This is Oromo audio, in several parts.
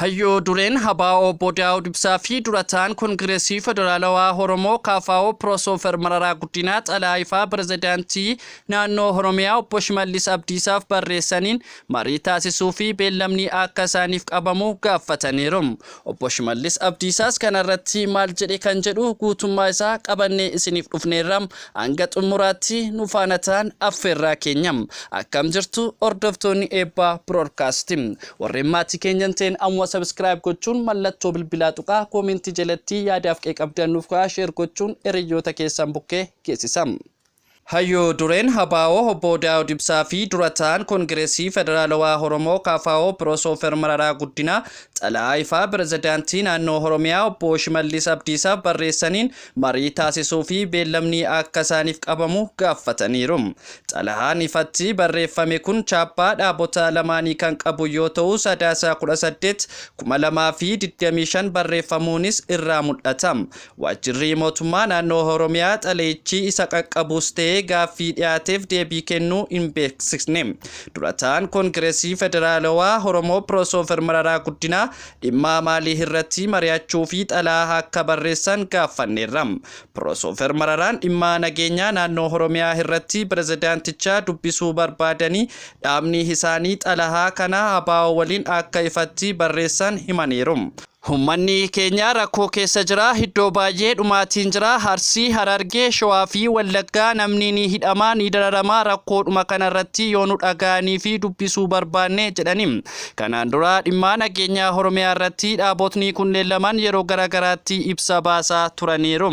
Hayyuu dureen ABO Obbo Daawud Ibsaa fi dura ta'aan Kongireesii Federaalawaa Oromoo KFO Pirofeesar Mararaa Guddinaa xalayaa ifaa pirezidaantii naannoo Oromiyaa Obbo Shimallis Abdiisaaf barreessaniin marii taasisuu fi beellamni akka isaaniif qabamu gaafataniiru. Obbo Shimallis Abdiisaas kanarratti maal jedhe kan jedhu guutummaa isaa qabannee isiniif dhufneerra. Hanga xumuraatti nu faana ta'an affeerraa keenya. Akkam jirtu, hordoftoonni Eebbaa Broadcast? Warreen maatii keenya hin ta'in amma subscribe gochuun mallattoo bilbilaa tuqaa, koomentii jalatti yaadaaf qeeqabdan nuuf kaa'aa, share gochuun hiriyoota keessan bukkee geessisa. Hayyuu dureen ABO Obbo Daawud Ibsaa fi dura ta'an Kongireesii Federaalawaa Oromoo KFO Pirofeesar Mararaa Guddinaa xalayaa ifaa pirezidaantii naannoo Oromiyaa Obbo Shimallis Abdiisaaf barreessaniin marii taasisuu fi beellamni akka isaaniif qabamu gaafataniiru. Xalayaan ifatti barreeffame kun chaappaa dhaabota lamaanii kan qabu yoo ta'u, Sadaasa 18, 2025 barreeffamuunis irraa mul'ata. Waajjirri mootummaa naannoo Oromiyaa xalayichi isa qaqqabus ta'ee gaaffii dhiyaateef deebii kennuu hin beeksisne. Dura ta'an Kongireesii Federaalawaa Oromoo Pirofeesar Mararaa Guddinaa dhimma maalii irratti mari'achuu fi xalayaa akka barreessan gaafanneerra. Pirofeesar Mararaan dhimma nageenyaa naannoo Oromiyaa irratti pirezidaantichaa dubbisuu barbaadanii dhaabni isaanii xalayaa kana ABO waliin akka ifatti barreessan himaniiru. Uummanni keenya rakkoo keessa jira. Iddoo baay'ee dhumaatiin jira. Arsii, Harargee, Shawaa fi Wallaggaa namni ni hidhama, ni dararama. Rakkoodhuma kanarratti yoo nu dhaga'anii fi dubbisuu barbaanne jedhani. Kanaan dura dhimma nageenyaa Oromiyaa irratti dhaabotni kunneen lamaan yeroo garaagaraatti ibsa baasaa turaniiru.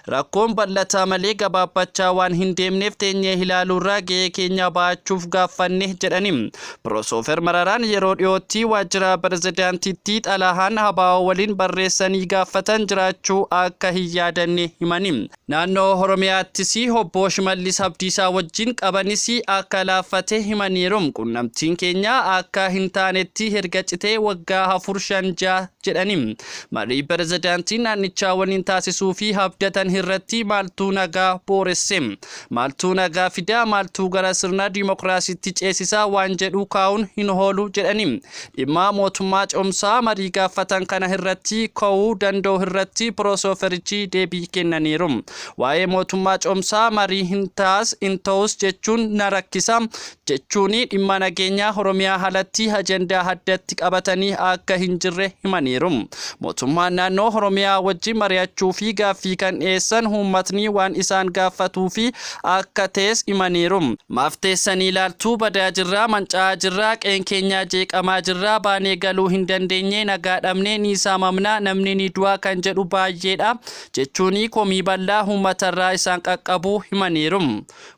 Rakkoon bal'ataa malee gabaabbachaa waan hin deemneef teenyee ilaaluurraa gahee keenya ba'achuuf gaaffanne jedhani. Pirofeesar Mararaan yeroo dhiyootti waajjira pirezidaantiitti xalayaan ABO waliin barreessanii gaafatan jiraachuu akka hin yaadanne himani. Naannoo Oromiyaattis Obbo Shimallis Abdiisaa wajjin qabanis akka laaffate himaniiru. Qunnamtiin keenya akka hin taanetti erga citee waggaa afur, shan, ja'a jedhani. Marii pirezidaantii naannichaa waliin taasisuu fi abdatan irratti maaltu nagaa booresse? Maaltu nagaa fidaa? Maaltu gara sirna dimokiraasiitti ceesisaa waan jedhu kaa'uun hin oolu jedhani. Dhimma mootummaa ce'umsaa marii gaafatan kana irratti ka'uu danda'u irratti piroofeesarichi deebii kennaniiru. Waa'ee mootummaa ce'umsaa marii hin taas hin ta'us jechuun na rakkisa jechuun dhimma nageenyaa Oromiyaa alatti ajandaa addatti qabatanii akka hin jirre himaniiru. Mootummaan naannoo Oromiyaa wajjin mari'achuu fi gaaffii kan dhiyeessan uummatni waan isaan gaafatuu fi akka ta'es himaniiru. Maaf teessanii ilaaltuu? Badaa jirraa, manca'aa jirraa, qe'een keenyaa jeeqamaa jirraa, baanee galuu hin dandeenye, nagaa dhabnee, ni saamamna, namni ni du'a kan jedhu baay'eedha jechuun komii bal'aa uummatarraa isaan qaqqabu himaniiru.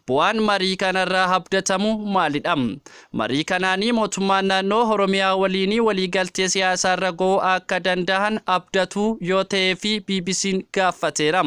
Bu'aan marii kanarraa abdatamu maalidha? Marii kanaanii mootummaan naannoo Oromiyaa waliin waliigaltee siyaasaarra ga'uu akka danda'an abdatu yoo ta'ee fi BBC'n gaafateera.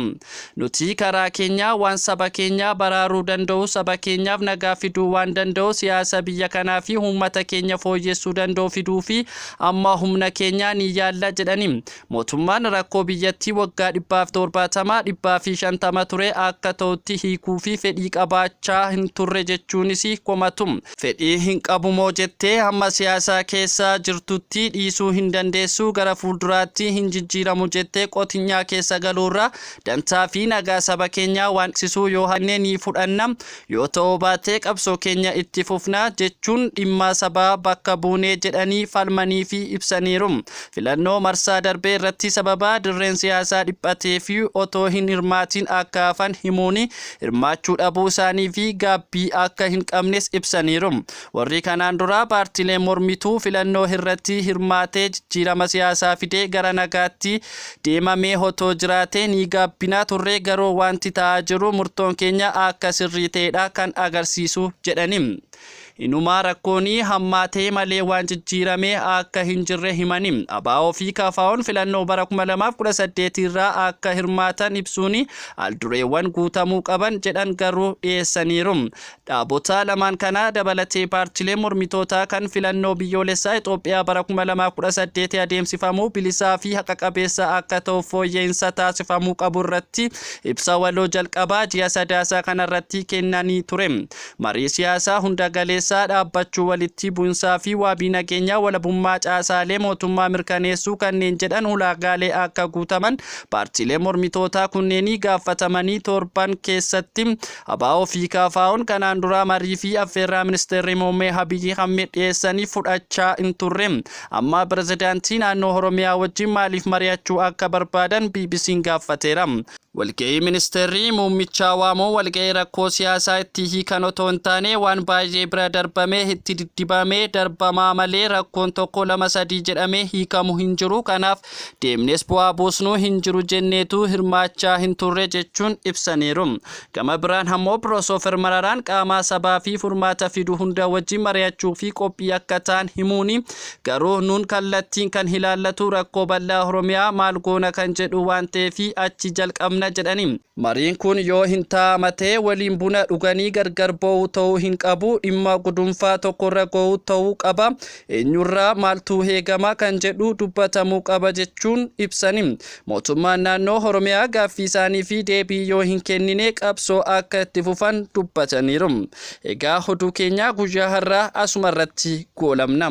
Nuti karaa keenyaa waan saba keenyaa baraaruu danda'u, saba keenyaaf nagaa fiduu waan danda'u, siyaasa biyya kanaa fi uummata keenya fooyyessuu danda'u fiduu fi amma humna keenyaa ni yaalla jedhani. Mootummaan rakkoo biyyattii waggaa 170, 150 ture akka ta'utti hiikuu fi fedhii qabaachaa hin turre jechuunis komatu. Fedhii hin qabu moo jettee, hamma siyaasaa keessa jirtutti dhiisuu hin dandeessu. Gara fuulduraatti hin jijjiiramu jettee qotinyaa keessa galuurra dantaa fi nagaa saba keenyaa waan sisuu yoo hanne ni fudhanna, yoo ta'uu baatee qabsoo keenya itti fufna jechuun dhimma sabaa bakka buunee jedhanii falmanii fi ibsaniiru. Filannoo marsaa darbee irratti sababa dirreen siyaasaa dhiphatee fi otoo hin hirmaatiin akka hafan himuuni hirmaachuu dhabuu isaanii fi gaabbii akka hin qabnes ibsaniiru. Warri kanaan dura paartiileen mormituu filannoo irratti hirmaatee jijjiirama siyaasaa fidee gara nagaatti deemamee otoo jiraatee ni gaabbinaa turre, garuu wanti ta'aa jiru murtoon keenya akka sirrii ta'edha kan agarsiisu jedhani. Inumaa rakkoon hammaatee malee waan jijjiirame akka hin jirre himani. ABO fi KFO'n filannoo bara 2018 irraa akka hirmaatan ibsuun aldureewwan guutamuu qaban jedhan garuu dhiyeessaniiru. Dhaabota lamaan kana dabalatee paartiileen mormitootaa kan filannoo biyyoolessaa Itoophiyaa bara 2018 adeemsifamu bilisaa fi haqa qabeessa akka ta'u fooyya'insa taasifamuu qabu irratti ibsa waloo jalqabaa ji'a Sadaasaa kanarratti kennanii ture. Marii siyaasaa hunda galeessa keessaa dhaabbachuu walitti bu'insaa fi waabii nageenyaa walabummaa caasaalee mootummaa mirkaneessuu kanneen jedhan ulaagaalee akka guutaman paartiilee mormitootaa kunneenii gaafatamanii torban keessatti ABO fi KFO'n kanaan dura marii fi affeerraa ministeerri muummee Abiyyi Ahmed dhiyeessanii fudhachaa hin turre. Amma pirezidaantii naannoo Oromiyaa wajjin maaliif mari'achuu akka barbaadan BBC'n gaafateera. Walga'ii ministeerri muummichaa waamuu walga'ii rakkoo siyaasaa itti hiikan otoo hin taane waan baay'ee bira darbamee itti diddibamee darbamaa malee rakkoon tokko lama sadii jedhamee hiikamu hin jiru. Kanaaf deemnes bu'aa buusnuu hin jiru jenneetu hirmaachaa hin turre jechuun ibsaniiru. Gama biraan ammoo Pirofeesar Mararaan qaama sabaa fi furmaata fidu hunda wajjin mari'achuu fi qophii akka ta'an himuuni garuu nuun kallattiin kan ilaallatu rakkoo bal'aa Oromiyaa maal goona kan jedhu waan ta'eef achi jalqabna jedhani. Mariin kun yoo hin taa'amatee waliin buna dhuganii gargar ba'uu ta'uu hin qabu, dhimma gudunfaa tokkorra ga'uu ta'uu qaba, eenyurraa maaltu eegama kan jedhu dubbatamuu qaba jechuun ibsani. Mootummaan naannoo Oromiyaa gaaffii isaanii fi deebii yoo hin kennine qabsoo akka itti fufan dubbataniiru. Egaa oduu keenya guyyaa har'aa asuma irratti goolabna.